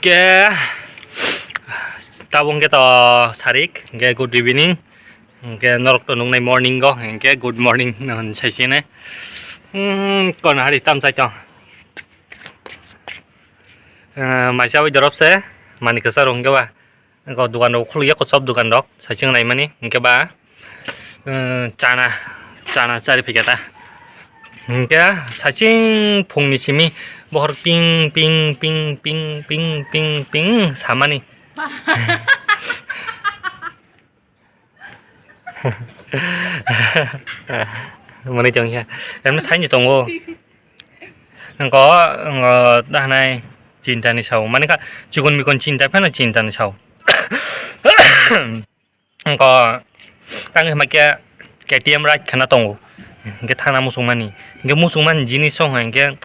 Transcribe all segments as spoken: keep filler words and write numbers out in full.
Ke tabuk hwnkhe to sarik, hwnkhe good evening, hwnkhe norok to nuknai morning o, hwnkhe good morning no hwn sai sini. Hmm, kono hari tam chai tong. Eh, maisa oi dorop se, mani kwcharo hwnkhe ba. Hwnkhe o dogan rok khuluk ya, kochop dogan rok, sai chwng naimani, hwnkhe ba. Eh, chana, chana chari phaikha ta. Hwnkhe saiching phungni simi bohor ping, ping, ping, ping, ping, ping, ping samani. Mani tongya. Emno saini tongo. Hwnkhe, hwnkhe, dahnai chintani sao. Mani kha, chikon mikon chinta phano chintani sao. Hwnkhe tang hima khe K T M ride khana tongo. Hwnkhe thana muchungmani. Hwnkhe muchungmani jinis song hai hwnkhe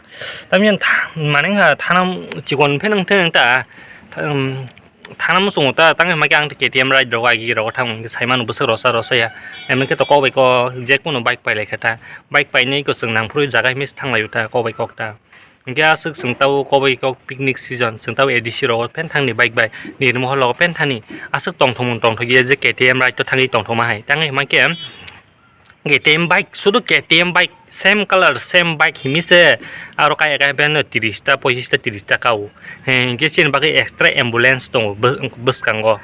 tamni tha-, mane wngkha thana chikon pheno wngthe wngta, um, thana muchungo ta, tang hima khe ang K T M ride rogo agi rogo thang hwnkhe saimano bwswk rosa rosa ya. Emon khe to kok bai kok jekunu bike pailai kha ta. Bike painai ko chwng nangphuru jaga himse thanglai ta kok bai kok ta. Hwnkhe aswk chwng tabuk koboi kok picnic season, chwng tabuk A D C rogo phen thangni bike bai, nirmohor logo phen thani aswk tongthokmung tongthokya je K T M ride to thangwi tongthokma hai. Tangwi hima khe K T M bike, sudu K T M bike, same color, same bike himi se aro kaya kaya phen tris ta, pochis ta, tris ta kao. He, hwnkhe chini bagwi extra ambulance tongo bw-, bwskango.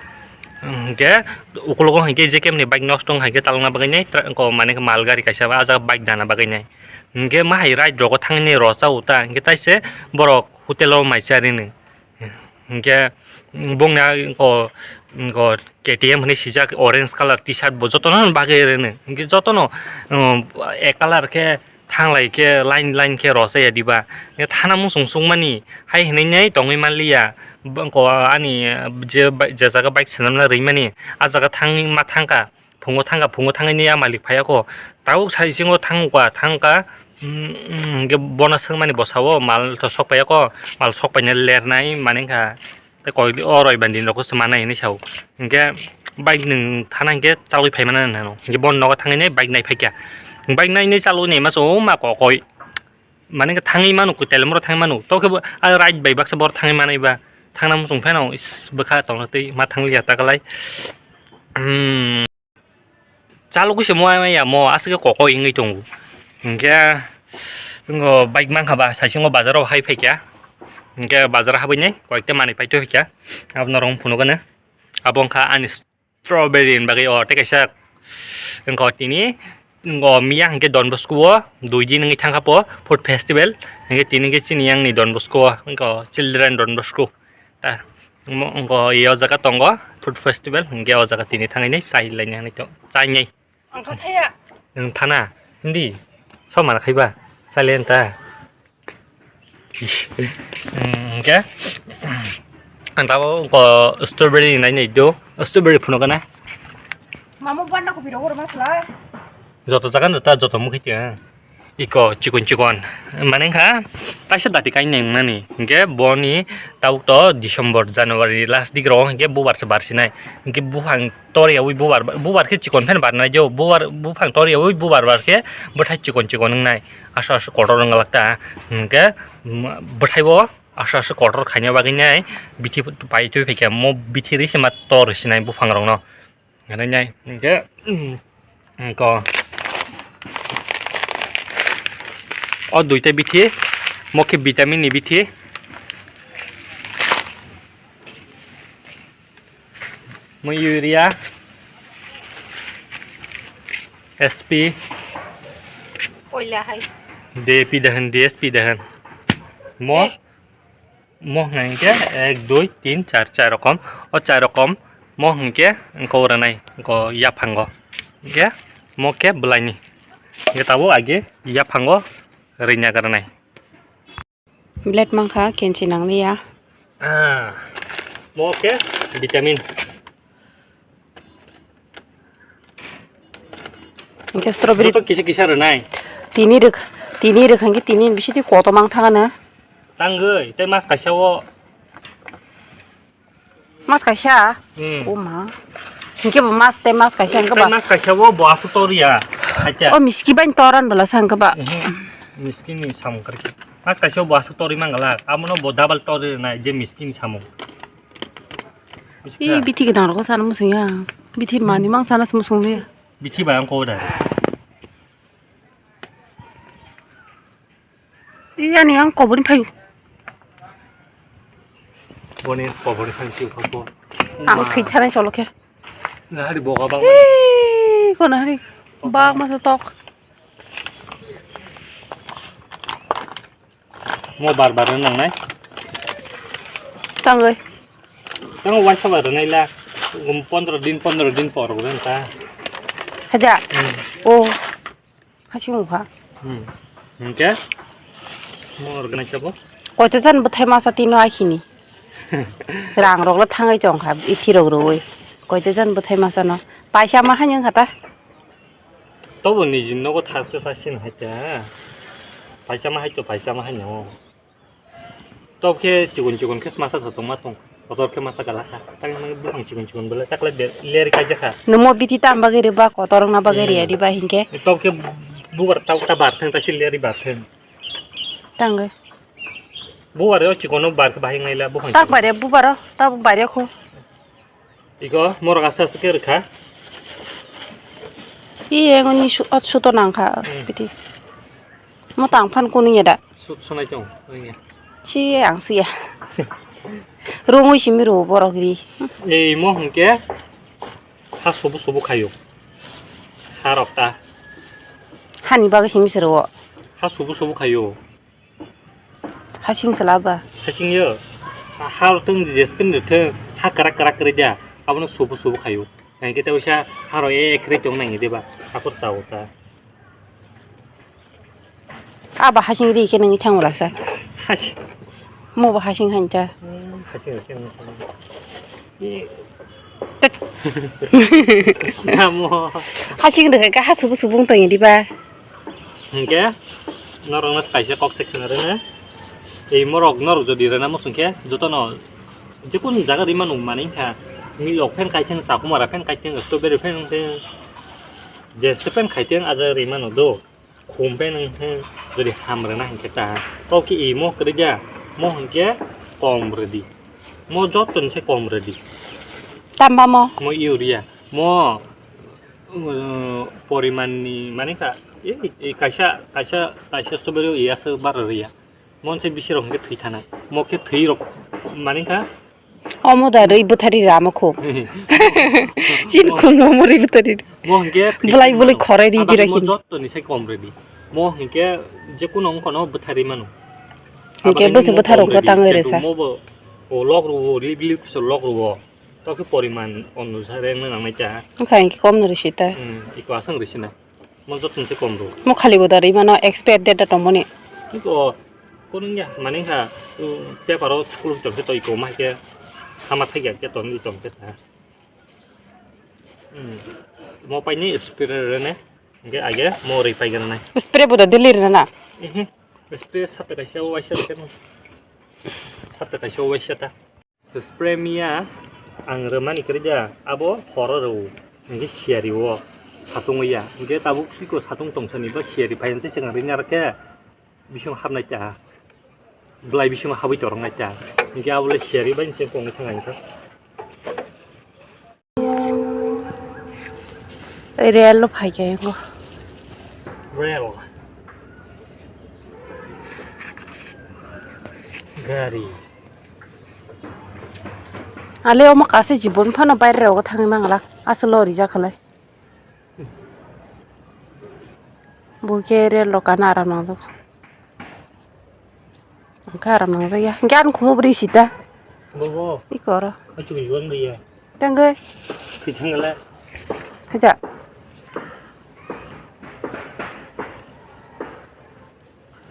Hwnkhe ukologo hwnkhe je kemni bike nosto wng hai khe talokna bagwi nai tra-, ko mane mal gari kaisa ba, ah jaga bike dana bagwi nai. Hwnkhe ma hai ride rogo thangwi nai rw cha o ta, hwnkhe taise borok hotel o mai cha rini. Hwnkhe bongni a ko, ko K T M hinwi swijak orange colour T-shirt bo jotono bagwi rini. Hwnkhe jotono, um, ek colour khe thanglai khe line line khe rw cha ya diba. Hwnkhe thana muchung chukmani hai hinwi nai tongwi manliya. Bo-, ko ani je bai-, je jaga bike swnamna rimani, ah jaga thangwi ma thangkha. Phungo thangkha, phungo thangwi ya malik phaiya kho. Tabuk saisingo thangkha, thangkha, mm, mm, hwnkhe bono swngmani bwsao mal to sok paiya kho, mal sok paina lernai mani wngkha. Tei koi o roi bandini rokho se manai hinwi sao. Hwnkhe bike nwng thana hwnkhe chalwi phai mana hinwi hwnkhe bono nogo thangwi nai bike nai phaikha. Bike nai nai chalwi nai masa o ma kokoi. Mani wngkha thangwi manu, kwtal moro thangwi manu. Tokhe bo, ah, ride bai baksa bor thangwi manai ba. Thangna muchung pheno, is, bwkha tongna twi ma thangliya ta kwlai. Hmm. Chalo kisa mo ya mo aswk kokoi wngwi tongo. Hwnkhe ngo bike mankha ba saisingo bazaro hai phaikha. Hwnkhe bazar habwi nai koikta manwi paitwi phaikha. Abo norok phunukgwno. Abo wngkha ani strawberry ni bagwi o tei kaisa wngkha o tini wngkha o miya hwnkhe Don Bosco o dui din wngwi thangkha po food festival hwnkhe tini hwnkhe chini yang ni Don Bosco o wngkha o children Don Bosco ta wngkha o jaga tongo food festival hwnkhe o jaga tini thangwi nai chai laina hinwi tong chainai. Ang kha thaya. Nwng thana hindi sok mana khaiba chai laina ta. Hwnkhe ang tabuk wngkha strawberry nainai do, strawberry phunukgwna. Mamo banda kopi rogor masla. Joto jaga no ta joto mukhi tiya. Iko chikon chikon mane wngkha kaisa dati kainwi nangmani hwnkhe boni tabuk to December January last dik rogo hwnkhe bubar se barsinai hwnkhe buphang tor yaui bubar, bubar khe chikon pheno barnai jo, bubar buphang tor yaui bubar bar khe bwthai chikon chikon wngnai, aswk aswk kotor wng glak ta. Hwnkhe bwthai bo aswk aswk kotor khaina bagwi nai bithi pai twi phaikha, mo bithi rwi se ma tor rw sinai buphang rokno. Hwnwi nai hwnkhe, mm, ko o duita bithi, mo khe vitamin ni bithi. Mo urea, S P, Oila hai. D P dahan, D S P dahan. Mo, eh, mo hwnai hwnkhe ek, dui, tin, char, char rokom. O char rokom mo hwnkhe wngkha ura nai, wngkha yaphango. Hwnkhe mo khe bwlaini. Hwnkhe tabuk agi yaphango rwina gra nai. Blade mankha, kenchi nangliya. Ah, mo khe vitamin. Hwnkhe strawberry. Joto kisa kisa rwnai. Tini rwk-, tini rwkha hwnkhe tini bisi twi koto mang thangano. Tangwi, tei mas kaisa o. Mas kaisa? Hmm. O ma. Hwnkhe bo mas tei mas kaisa hwnkhe ba. Tei mas kaisa o bo aswk toriya. Acha. O miski bai toran bwla sa hwnkhe ba. Mhm. Miski ni samung karkhe. Mas kaisa bo aswk torwi mangala, abono bo double torwi rwnai je miskin samung. Ih, bithi gwnang rokno sana muchung ya. Bithi manwi mang sana se muchung le. Bithi bai ang kok da. Ih, ani ang koboni phaio. Boni koboni phaio kok. Ang thwi thanai cholo khe. Nahari boga bang. Ih, ko nahari. Bak masa tok. Mo bar bar rwnang nai. Tangwi. Tang waisa bar rwnai la. Um, pondro din, pondro din por rwnang ta. Haja. Hmm. Oh. Hachimung pha. Hmm. Hingke? Mo organize abo? Koicha jan bwthai masa tino akhini. Rang rok lo thangwi chong kha, ithi rok rwui. Koicha jan bwthai masa no. Paisa ma hanyang kha ta. Tobo niji nogo thangsa sa sin hai ta. Paisa ma hai to, paisa ma hai no. Tok khe chikon chikon khe masa sa tongma tong. Kotor khe masa gala kha. Tang nang buphang chikon chikon bole takle ler kai jakha. Nungmo bithi tam bagwi rwba kotor wngna bagwi rwya diba hinkhe. Tok khe bubar ta ta bar thang ta sil leri bar thang. Tangwi. Bubar yo chikon no bar khe bahai ngai la buphang. Tak chikon. Bar ya bubar o, tabuk bar ya kho. Iko morok asa asa khe rwkha. Iye ngoni su-, ot suto nangkha, hmm, piti. Mo tang phan kunu ya da. Sut sunai tong, oya. Chi ang suya. Romoi simi ro borok ri. Ei mo hwnkhe ha subu subu khayo. Ha rok ta. Hani bagwi simi se ro. Ha subu subu khayo. Hasing sela ba? Hasing yo. Ha, ha rok tong jes pen rok thung, ha kwrak kwrak kwrwi da. Abono subu subu khayo. Nang khe ta uisa ha rok e khre tong nang de ba. Hakur sao ta. Aba hasing ri khe nang thang wala sa. Hasing. Mo ba hasing han cha. Hmm, hasing rok khe nang thang. Tek. Namo. Hasing rwkha khe ha subu subu wng tongya diba? Hinkhe norokno kaisa kok se khna rwna. Ei morok norok jodi rwna muchung khe jotono jekunu jaga rwi mano manwi wngkha. Milok phan kaitheng, chakumara phan kaitheng, strawberry phan wngtheng, jesa phan khaitheng, a jaga rwi mano do. Khum pen wngkhe jodi ham rwna hinkhe ta, kok khe imo kwrwi ya, mo hinkhe kom rwdi, mo jotoni se kom rwdi. Tamba mo? Mo urea, mo, uh, poriman ni mani kha, e, e, kaisa, kaisa, kaisa strawberry o iya se bar rwya, mo se bisi rok hinkhe thwi thanai, mo khe thwi rok mani kha. Omo da rwi bwthari ramo kho. Chin khum omo rwi bwthari. Mo hinkhe bwlai bwlai khorai ri aboni dira mo khin. Jotto ni sai kom redi. Mo hinkhe jekunu wngkhano bwthari mano. Hinkhe aboni bwswk mo bwtharo kom ko redi, tangwi resa. Mo bo o lok rwo, lip lip so lok rwo. To khe poriman onusare wngna nangnai cha. Wngkha hinkhe kom no risi ta. Hmm, iko aswk risi na. Mo jotoni se kom rw. Mo khali bo da rwi mano expire date da tongmani. Iko, kono ya, mani ha, um, paper o school jom se toi ko ma ke, hama thai ya ke tong i tong ke ta. Hmm. Mo pai ni spray rw ne, ke age mo rwi pai gana nai. Spray bo da daily rw na? Mhm. Spray sapta kaisa o waisa rw ke no. Sapta kaisa o waisa ta. Spray miya ang rwmani kwrwi da, abo horo rw, hinkhe siyari o satung ya, hinkhe tabuk siko satung tongsani ba siyari phaiyamse chwng rwna rwkhe bising hapnai ta, bwlai bisingo habwi toroknai ta, hinkhe abo le siyari bai se kongwi thangna hinkhe. Rel o phaikha yango. Rel. Gari. Ale omo kaisa jibon phano baire rogo thangwi mangala aswk lori jakhalai. Bo khe rel rok kana aram nangjak. Ang khe aram nangjak ya. Hingke ani khumui bwrwi sita. Bobo. Iko oro. Achukni yuan bai ya. Tengke. Khe thangla. Haja.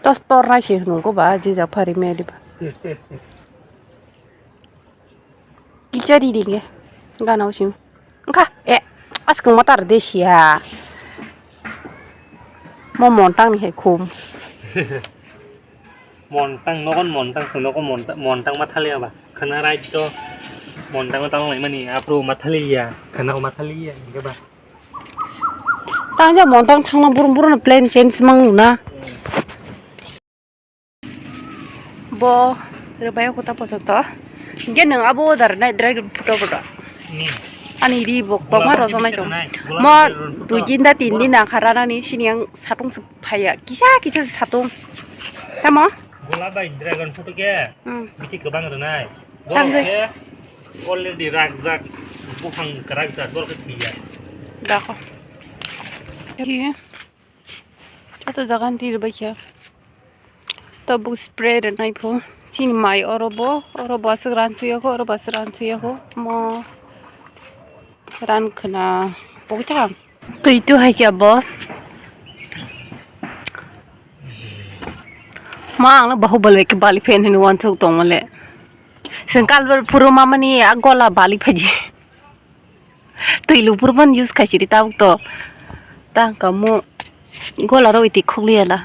Tos tor nai se nungko ba, je jak phari me diba. Kicha di ding e. Gana usim. Engkha, e, askung matar de sia. Mo montang ni hai khum. Montang, nogon montang, se nogo montang, montang ma thaliya ba. Khana rai to montang ma tang lai mani, apro ma thaliya, khana ma thaliya, engke ba. Tang ja montang thangma burum burum plan change mang na. Bo rwbai kota pochonto. Hinkhe nwng abo order nai dragon fruit obo da. Ani ri bo tongma rojak nai tong. Mo dui din da tin din nang kha ranani sini ang satung se phaiya. Kisa kisa se satung. Tamo? Gola bai dragon fruit ke. Hmm. Biti kwbang rwnai. Tangwi. Borok khe already rakjak, buphang rakjak, borok khe thwiya. Dakho. Joto jaga ni ri rwbai khe. Tabuk spray rwnai pho. Chini mai oro bo, oro bo aswk ran suya kho, oro bo aswk ran suya kho. Mo ran khna pokjak. Twi tu hai khe bo. Ma ang bahubali khe bali phen hwnwi uansuk tongma le. Sengkal ber phuru mamani a gola bali phaji. Twi lupur ban use khai sidi tabuk to. Tang kamu gola rok iti khukliya la.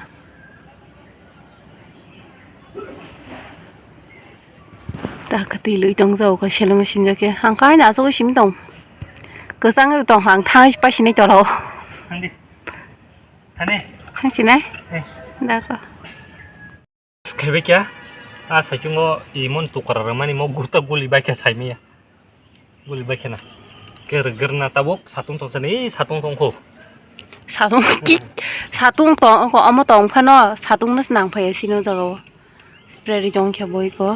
Ta ka twi lui tong jao ka selo machine jake. Ang kai na so simi tong. Kwchang tong ang thang pasinai toro. Thangdi. Thani. Thang sinai. Eh. Da ka. Khaibekya, a saichungo imon tukra rwmani mo gurta guli baikha saimaya. Guli baikha na. Ker gerna tabuk satung tongsa ni satung tongkho. Satung ki satung tong ko omo tong phano satung nas nang phaya sino jagao. Spray ri jong khe boi ko.